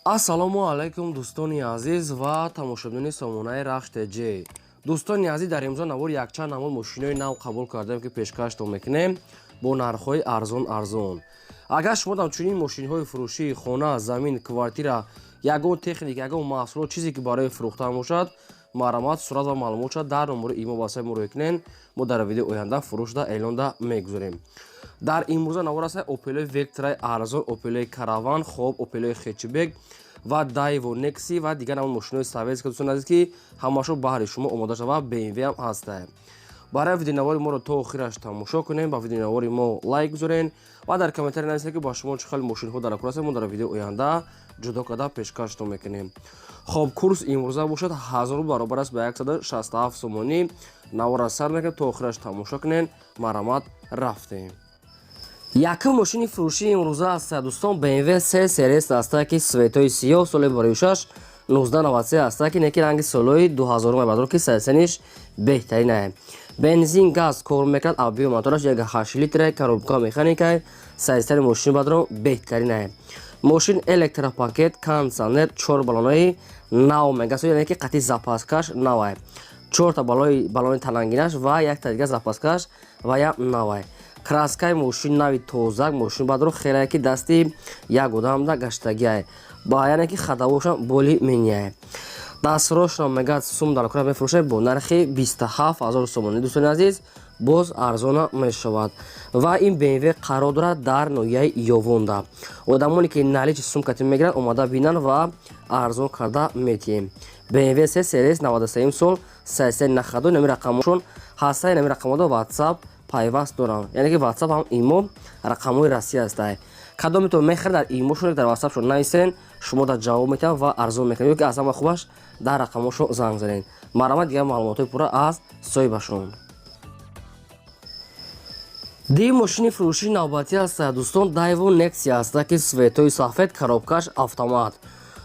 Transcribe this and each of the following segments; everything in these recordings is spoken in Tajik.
Ассалому алайкум, дӯстони азиз ва тамошобинони сомонаи Рахш ТЖ. Дӯстони азиз, дар имрӯза навор якчанд намуд мошинои нав қабул кардем, ки пешкаштон мекунем бо нархҳои арзон арзон. Агар шумо дар чунин мошинҳои фурӯшии хона, замин, квартира, ягон техника, ягон маҳсулот, чизе ки барои фурӯхтан бошад, марҳамат, сурат ва маълумотша дар номери имо ватсап муроҷиат кунед. Мо дар видеои оянда фурӯшда эълонда мегузорем. Дар имрӯза навор аст Опелои Вектраи арзон, Опелои Караван, хоб, Опелои хетчбек ва Дайво Некси ва дигар намуд мошинои советский, дӯстони азиз, ки ҳамашо баҳри шумо омода шава. БМВ ҳам ҳаста. Барои видеонавори моро то охираш тамошо кунем, ба видеонавори мо лайк гузорен ва дар комментарий нависед, ки ба шумо чӣ хел мошинҳо дар кор ҳастанд. Мо дар видеои оянда ҷудо карда пешкаштон мекунем. Хоб, курс имрӯза бошад 1000 баробар аст ба 167 сомонӣ. Навора сар мекунем, то охираш тамошо кунем. Марҳамат, рафтем. Якум мошини фурӯшии имрӯза аст, дӯстон, BMW 3 Series аста, ки цветои сиёҳ, соли 2006, 1993 аста, ки неки ранги солҳои 2000 бадро, ки сайсаниш беҳтаринае. Бензин, газ кор мекунад, объём мотораш 1,8 литра, коробка механика. Сайсари мошини бадро беҳтаринае. Мошин электропакет, кондиционер, чор балонои нав мегасо, яъне ки қати запаскаш навай, чорта балони талангинаш ва якта дига запаскаш ва я навай. Краскаи мошин нави тозак. Мошин бадро хелае ки дасти як одамда гаштагиай ба, яъне ки ходовошам более-менее. Дастрошро мегад сум дар кора мефурӯшад бо нархи 27 000 сомонӣ. Дӯстони азиз, боз арзона мешавад. Ва ин БМВ қарор дорад дар ноҳияи Ёвонда. Одамоне ки наличный сумкати мегиранд, омада бинанд ва арзон карда метиҳем. БМВ 3 Series, 93 сол, сайсаи нахаду. Нами рақамошон ҳастаи, нами рақамода WhatsApp пайваст доранд, яъне ки WhatsApp ҳам имо рақамҳои Россия ҳастай. Кадометон мехаред, дар имошон, дар ватсапшон нависен, шумо дар ҷавоб метиҳам ва арзон мекунед, ё ки аз ҳама хубаш дар рақамҳошон занг занед. Марҳамат, дигар маълумотҳои пурра аз соҳибашон. Дигар мошини фурӯшии навбатӣ аст, дӯстон, Дайво Некси аст, ки цветои сафед, коробкаш автомат,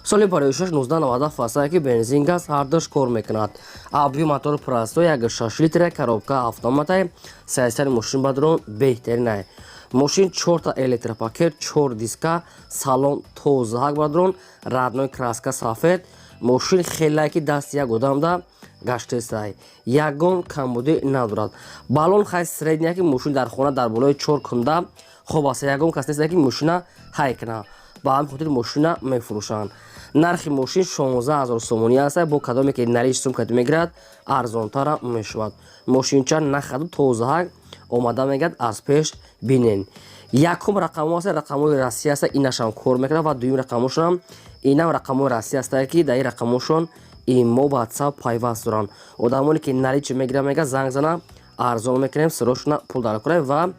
соли 56, 1997 аст, ки бензин, газ ҳардуш кор мекунад. Объём мотор простой, 1,6 литра, коробка автоматай. Сайсари мошин бадрон беҳтаринай. Мошин чорта электропакет, чор диска, салон тозаҳак бадрон, родной краска сафед. Мошин хелае ки дасти як одамда гаштестай, ягон камбудӣ надорад. Балон хай средняя, ки мошин дар хона дар болои чор кунда хоб аст, ягон кас нест, ки мошина ҳай кунад. Ба ҳамин хотир мошина мефурӯшанд. Нархи мошин 16 000 сомонӣ аст. Бо кадоме ки наличный сумкати мегирад, арзонтара мешавад. Мошинча нахаду тозаҳак, омада мегӯяд, аз пеш бинен. Якум рақамҳо аст, рақамҳои Россия аст, инашам кор мекунад. Ва дуюм рақамҳошонам, инам рақамҳои Россия аст, ки дар ин рақамҳошон имо, ватсап пайваст доранд. Одамоне ки наличный мегиранд, мегӯяд, занг зана, арзон мекунем, сирошона пул дар кунем. Ва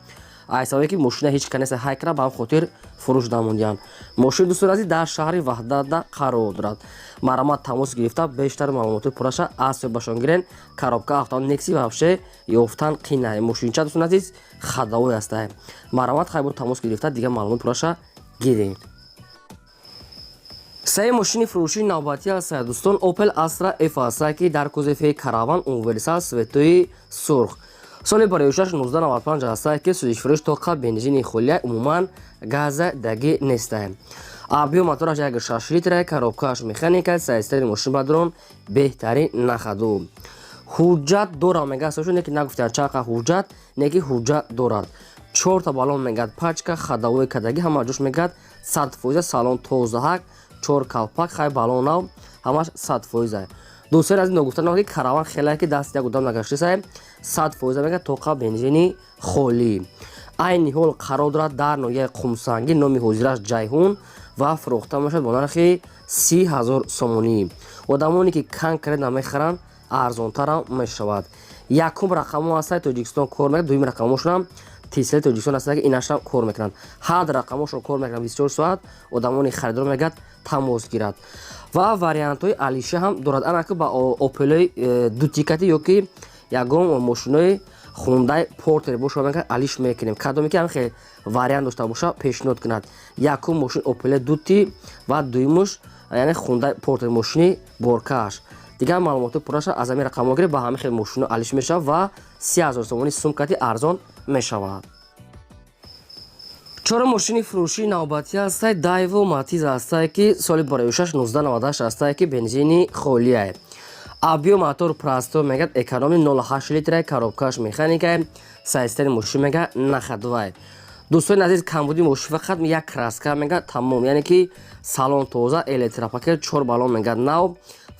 ай сабабе ки мошина ҳеҷ ка нест ҳай кунад, ба ҳам хотир фурӯш намондиҳанд. Мошини, дӯстони азиз, дар шаҳри Ваҳдатда қарор дорад. Марҳамат, тамос гирифта, бештар маълумоти пурраша аз соҳибашон гирен. Коробка автомат Некси вообще ёфтан қинай. Мошинча, дӯстони азиз, ходовой ҳастай. Марҳамат, хай, бо тамос гирифта, дигар маълумоти пурраша гирем. Сеи мошини фурӯшии навбатӣ аст, дӯстон, Opel Astra F аст, ки дар кузови Караван универсал, цветои сурх, соли 56, 1995 аст, ки сӯзишфурӯш тоқа бензини холия, умуман газа дагӣ нестай. Объём мотораш 1,6 литра, коробкааш механика. Сайстари мошин бадрон беҳтарин, нахаду. Ҳуҷҷат дорам мега сошу, не ки нагуфтиан чақа ҳуҷҷат, не ки ҳуҷҷат дорад. Чорта балон мегӯяд пачка, ходовой кадаги, ҳама ҷош мегӯяд 100%. Салон тозаҳак, чор калпак, хай, балон нав, ҳамаш 100%. Дӯстони аз ин ногуфта ки Караван хелае ки даст як одам нагаштисай, 100% мегӯяд, тоқа бензини холӣ. Айни ҳол қарор дорад дар ноҳияи Қумсангӣ, номи ҳозираш Ҷайҳун, ва фурӯхта мешавад бо нархи 30 000 сомонӣ. Одамоне ки конкретно мехаранд, арзонтарам мешавад. Якум рақамҳо ҳастаи Тоҷикистон кор мекунад, дуюм рақамҳошонам Тисели Тоҷикистон ҳастанд, ки инашам кор мекунанд. Ҳар рақамҳошон кор мекунанд 24 соат. Одамони харидор мегӯяд, тамос гирад. Ва вариантҳои алиша ҳам дорад, анаки ба Опелои дутикати ё ки ягон мошинои Хундай Портер боша, мегӯяд, алиш мекунем. Кадоме ки ҳам хел вариант дошта боша, пешниҳод кунад. Якум мошин Опеле дути ва дуюмуш, яъне Хундай Портер, мошини боркаш. Дигар маълумоти пурраша аз ҳамин рақамҳо гиред. Ба ҳамин хел мошино алиш мешавад ва 30 000 сомонӣ сумкати арзон мешавад. Чорум мошини фурӯшии навбатӣ ҳастай, Дайво Матиз ҳастай, ки соли 2006, 1998 ҳастай, ки бензини холиай. Объём мотор простой мегад, экономи, 0,8 литрай, коробкаш механикай, состояние мошин мега на ходовай. Дӯстони азиз, камбуди мошин фақат як краска мега, тамом. Яъне ки салон тоза, электропакет, чор баллон мега нав,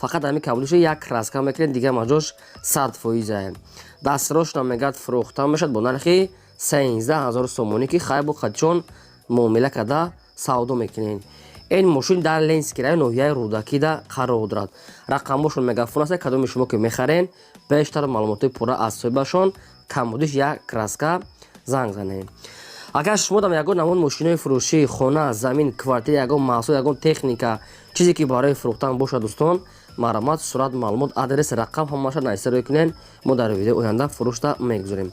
фақат ҳамин камбудиша як краска мекунед, дигар маҷош 100%-ае. Дастрошна мегад фурӯхта мешавад бо нархи 13 000 сомонӣ, ки хай бо хадчон муомила карда савдо мекунед. Ин мошин дар Ленинский район, ноҳияи Рӯдакида қарор дорад. Рақамҳошон мегафон аст. Кадоми шумо ки мехарен, бештар маълумотҳои пурра аз соҳибашон, камбудиш як краска, занг занед. Агар шумо дам ягон намуд мошинои фурӯшӣ, хона, замин, квартира, ягон маҳсул, ягон техника, чизе ки барои фурӯхтан бошад, дӯстон, марҳамат, сурат, маълумот, адрес, рақам ҳамаша нависта рӯй кунед, мо дар видеои оянда фурӯшта мегузорем.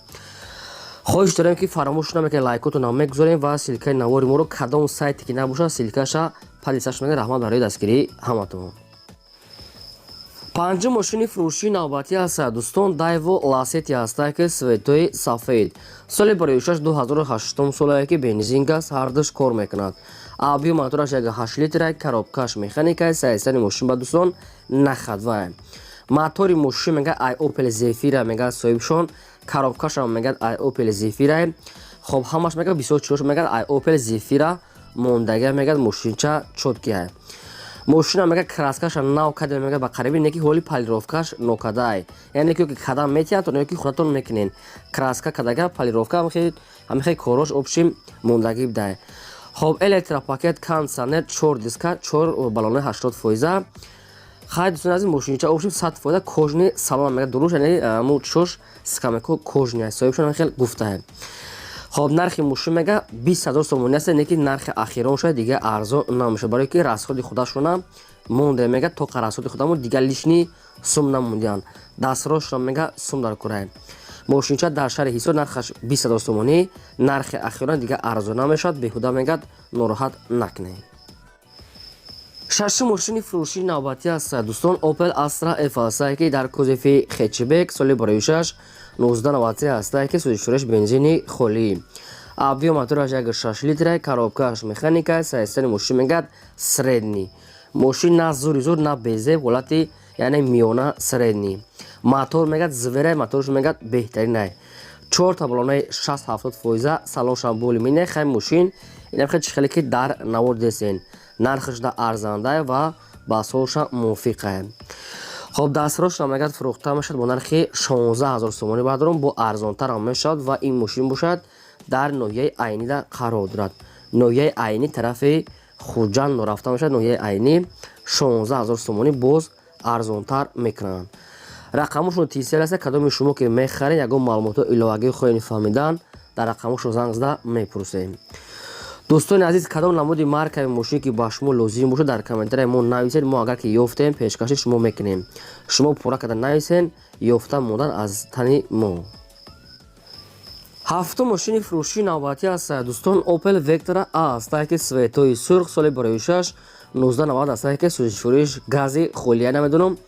Хоҳиш дорем, ки фаромӯш намекунед, лайкотонам мегузорем ва ссылкаи навори моро кадом сайте ки набошад, ссылкаша поделиться мекунед. Раҳмат барои дастгирии ҳаматон. Панҷум мошини фурӯшии навбатӣ ҳастад, дӯстон, Дайво Ласети ҳастад, ки цветои сафед, соли 2006, 2008 солае, ки бензин, газ ҳардуш кор мекунад. Объём мотораш 1,8 литра, коробкаш механика, состояние мошин ба, дӯстон, на ходовая. Мотори мошин мега ай Опел Зефира мега соҳибшон, коробкашам мегад ай Опел Зефира. Хоб, ҳамаш мега бисёр чирош мегад ай Опел Зефира мондага мегад, мошинча чёткия. Мошина мега краскаша нав кардем мега ба қариби, неки ҳоли полировкаш нокадай, яъне ки кадам метиҳанд, то ки худатон мекунен краска кадага, полировка, ҳамихе корош общим мондагӣ бидай. Хоб, электропакет, кондиционер, чор диска, чор баллонаи 80%. Хай, дӯстони азиз, мошинча общим 100% кожаный салон мега дуруш, яъне му чош скамейко кожаный, соҳибшон хел гуфтае. Хоб, нархи мошин мега 20 000 сомонӣ аст, неки нархи ахирон шояд, дига арзон намешавад, барое ки расходи худашона монде мега, то расходи худамо дига лишний сум намондианд. Дастрошона мега сум дар курае. Мошинча дар шаҳри Ҳисор, нархаш 20 000 сомонӣ, нархи ахирон, дига арзон намешавад, беҳуда мегад нороҳат накунед. Шашум мошини фурӯшии навбатӣ аст, дӯстон, Opel Astra F ҳастае, ки дар кузови хэтчбек, соли 2006, 1993 ҳастае, ки сӯзишфурӯш бензини холӣ. Объём мотораш 1,6 литра, коробкааш механика, состояние мошин мегӯяд средний. Мошин на зури зур, на безеб, ҳолати яъне миёна, средний. Мотор мегӯяд зверай, моторш мегӯяд беҳтаринай. Чорта баллонаи 60-70%, салоншам более-менее. Хай, мошин инам хел чихеле ки дар навор десен, нархаш да арзандай ва ба солша мувофиқае. Хоб, дастрошна мегӯяд фурӯхта мешавад бо нархи 16 000 сомонӣ, бардорум, бо арзонтарам мешавад. Ва ин мошин бошад дар ноҳияи Айнида қарор дорад, ноҳияи Айнӣ, тарафи Хуҷанд рафта мешавад, ноҳияи Айнӣ. 16 000 сомонӣ, боз арзонтар мекунанд. Рақамошон Тисел аст. Кадоми шумо ки мехаред, ягон маълумотҳо иловагӣ хоҳед фаҳмидан, дар рақамошон занг зада мепурсем. Дӯстони азиз, кадом намуди маркаи мошин ки ба шумо лозим бошад, дар комментарияи мо нависед, мо агар ки ёфтем, пешкаши шумо мекунем. Шумо пурра карда нависен, ёфта мондан аз тани мо. Ҳафтум мошини фурӯшии навбатӣ аст, дӯстон, Opel Vectra A астае, ки цветои сурх, соли 2006, 1990 астае, ки сӯзишфурӯш гази холия, намедонам,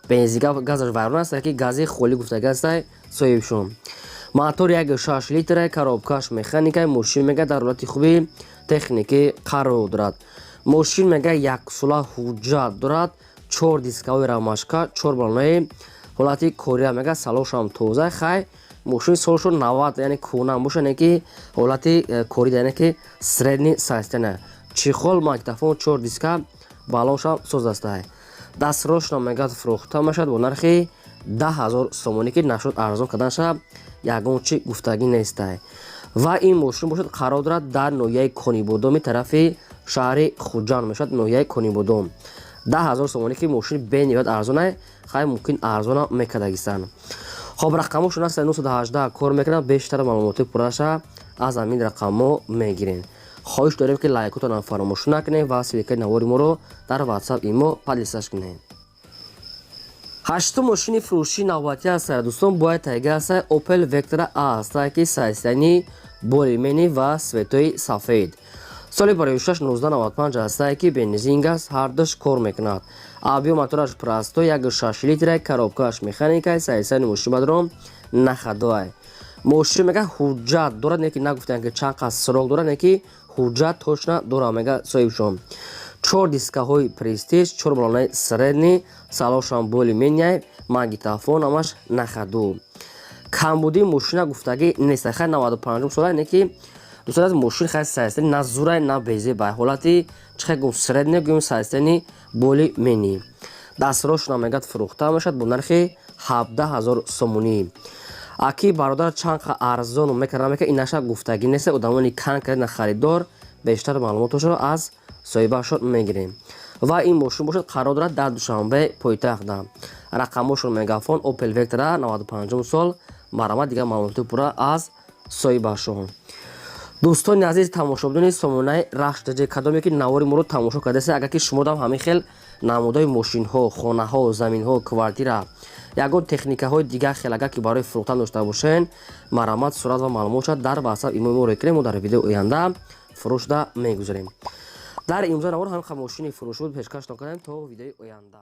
бензин газаш вайрон аст, ки гази холӣ гуфтага астае соҳибшон. Мотор 1,6 литра, коробкаш механика, мошин мега дар ҳолати хуби техникӣ қарор дорад. Мошин мега яксола ҳуҷҷат дорад, чор дискаҳои рамашка, чор баллонаи ҳолати кория мега, салоншам тоза. Хай, мошини солшо 90, яъне кӯнам боша, яъне ки ҳолати кори, яъне ки средний состояние. Чехол, магнитофон, чор диска, баллоншам соз астае. Дастрошна мегӯяд фурӯхта мешавад бо нархи 10 000 сомонӣ, ки нашуд арзон карданаша ягон чи гуфтагӣ нестай. Ва ин мошин бошад қарор дорад дар ноҳияи Конибодоми тарафи шаҳри Хуҷанд мешавад, ноҳияи Конибодом. 10 000 сомонӣ, ки мошини бениҳоят арзонай. Хай, мумкин арзона мекардагистанд. Хоб, рақамошон аст, 918 кор мекунад. Бештар маълумоти пурраша аз ҳамин рақамҳо мегирем. Хоҳиш дорем, ки лайкотонам фаромӯш накунем ва ссылкаи навори моро дар Ватсап, Имо поделиться кунем. Ҳаштум мошини фурӯшии навбатӣ аст, дӯстон, бояд тайга аст, Opel Vectra A аст, ки состояние более-менее ва цветои сафед, соли 2006, 1995 астае, ки бензин, газ ҳардуш кор мекунад. Объём мотораш простой, 1,6 литра, коробкааш механика, состояние мошин бадром на ходовай. Мошин мега ҳуҷҷат дорад, не ки нагуфтанд, ки чанд қад срок дорад, не ки Ҳуҷҷат точно дорам, мега соҳибшон. Чор дискаҳои Престиж, чор баллонаи средний, салоншам более-менее, магнитофон ҳамаш на ходу. Камбудии мошина гуфтагӣ нест. Хай, 95 сола не ки, дӯстон аз, мошин хай состояние на зурай, на безебай, ҳолати чихе гум, средний гум, состояние более-менее. Дастрошона мегӯяд, фурӯхта мешавад бо нархи 17 000 сомонӣ. Аки бародар чанд қа арзон мекарда, мека инаша гуфтагӣ нест. Одамони конкретно харидор бештар маълумотошро аз соҳибашон мегирем. Ва ин мошин бошад, қарор дорад дар Душанбе, пойтахтда. Рақамошон Мегафон, Опел Вектра, 95 сол. Марҳамат, дигар маълумоти пурра аз соҳибашон. Дӯстони азиз, тамошобинони сомонаи Рахш ТЖ, кадоме ки навори моро тамошо кардасе, агар ки шумодам ҳамин хел намудои мошинҳо, хонаҳо, заминҳо, квартира, ягон техникаҳои дигар хел агар ки барои фурӯхтан дошта бошен, марҳамат, сурат ва маълумотша дар ватсап, имои мо рекунем, мо дар видеои оянда фурӯшда мегузарем. Дар имзои навор ҳамин мошини фурӯш буд, пешкаштон кардем. То видеои оянда.